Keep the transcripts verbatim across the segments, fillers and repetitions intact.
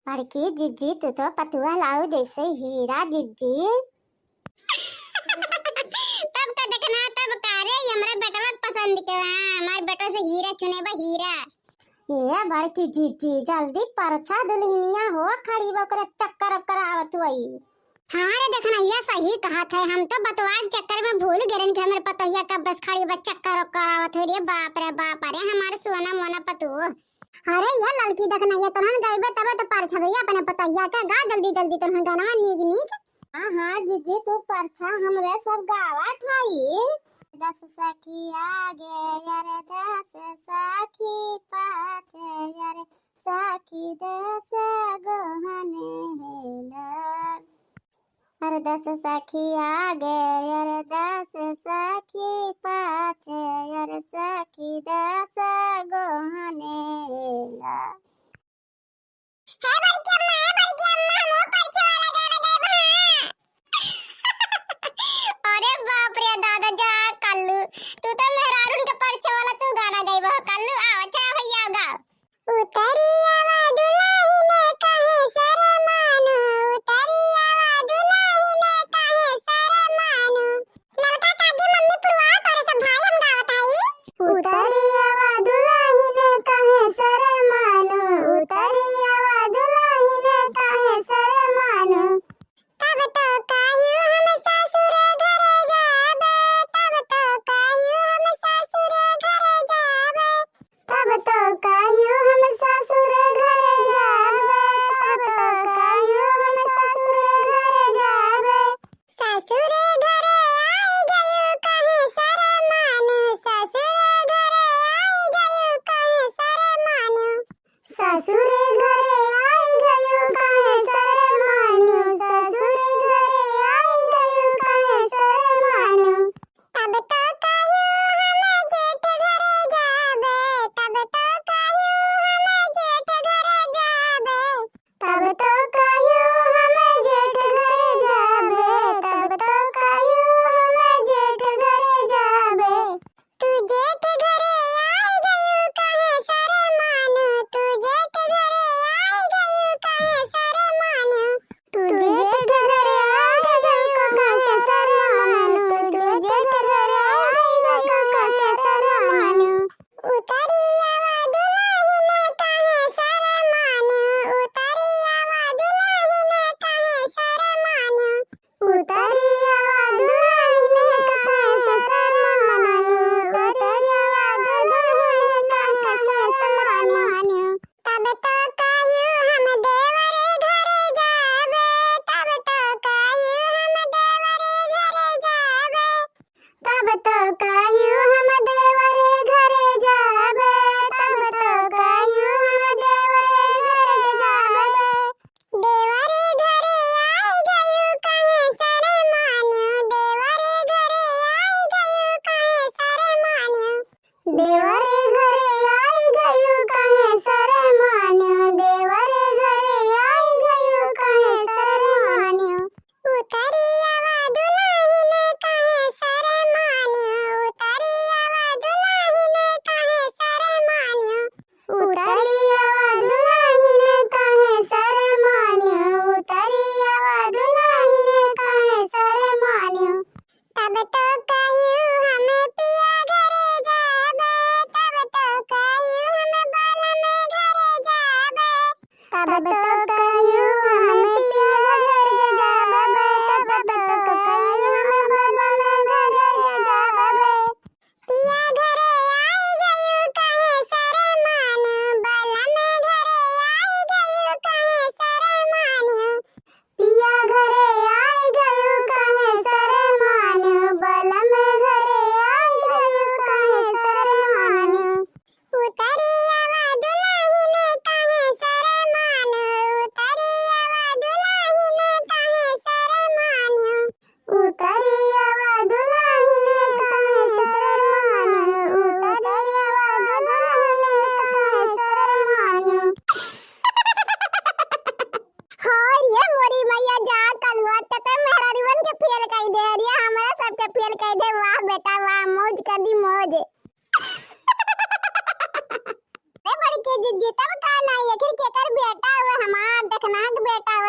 बड़की जिज्जी, तू तो पतुआ लाऊ जैसे हीरा जिज्जी। तब का देखना, तब का रे, ये हमरे बेटवा के पसंद के बा, हमारे बेटवा से हीरा चुने बा, हीरा। ये बड़की जिज्जी, जल्दी परछा दुल्हनिया हो, खड़ी बा, ओकरे चक्कर ओक्कर आवत होई। हाँ रे, देखना, ये सही कहत है, हम तो बतवा के चक्कर में भूल गए रहन कि हमरे पतोहिया कब से खड़ी बा, चक्कर ओक्कर आवत होई रे, बाप रे बाप, अरे हमारे सोना मोना पतोह। अरे ये ललकी, देखना, ये तोहन गइबे तबे तो परछबे अपने पतोहिया के, गा जल्दी जल्दी तोहन गाना नीक नीक। हाँ हाँ जिज्जी, तू परछा, हमरे सब गावत हई। दस सखी आगे यार, दस सखी पाछे यार, सखी दस गोहने लग। अरे दस सखी आगे, अरे दस सखी पाछे, अरे सखी दस गोहने लग। हे बड़की अम्मा, हे बड़की अम्मा, हमहू परछे वाला गाना गाइब हाँ। अरे बाप रे दादा, जा कल्लू, तू तो मेहरारून के परछे वाला तू गाना गाइब हो कल्लू, आओ, अच्छा भैया गाओ। उतरिया वा दुल्हन काहे शरमानु, उतरिया वा दुल्हन काहे शरमानु। ललका काकी मम्मी पुरवा तोरे सब भाई हम गावत हई। उतरिया वा दुल्हन काहे शरमानु,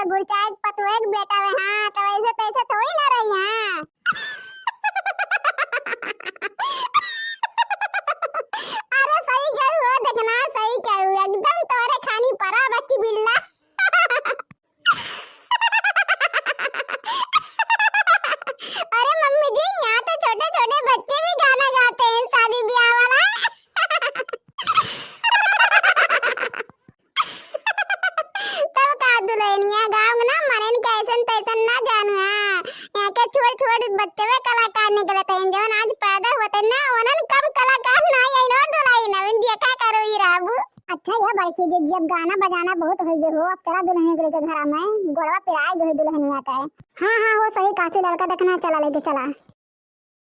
गुड़चाई के पतोहे के बेटा वे, हाँ, तो ऐसे तैसे थोड़ी ना रही, हाँ। अरे सही कहू हो, देखना, सही कहू, एकदम तोरे खानी परा बच्ची बिल्ला। अरे मम्मी जी, यहाँ तो छोटे छोटे बच्चे भी गाना गाते हैं शादी ब्याह वाला। तब का दुल्हनिया गाँव ना मनेन के ऐसन तैसन ना जानू, हाँ। यहाँ के छोट छोट बच्चे में कलाकार निकलत हैं, जौन आज पैदा होते ना, उन्हन कम कलाकार ना आई ना दुल्हन। अब देखा करो ये राबू। अच्छा ये बड़की जी, अब गाना बजाना बहुत हो गए हो, अब चला दुल्हनिया के लेके घर में, गोड़वा पिराए जो है दुल्हनिया का है। हाँ हाँ, हो सही कहती लड़का, देखना चला लेके चला।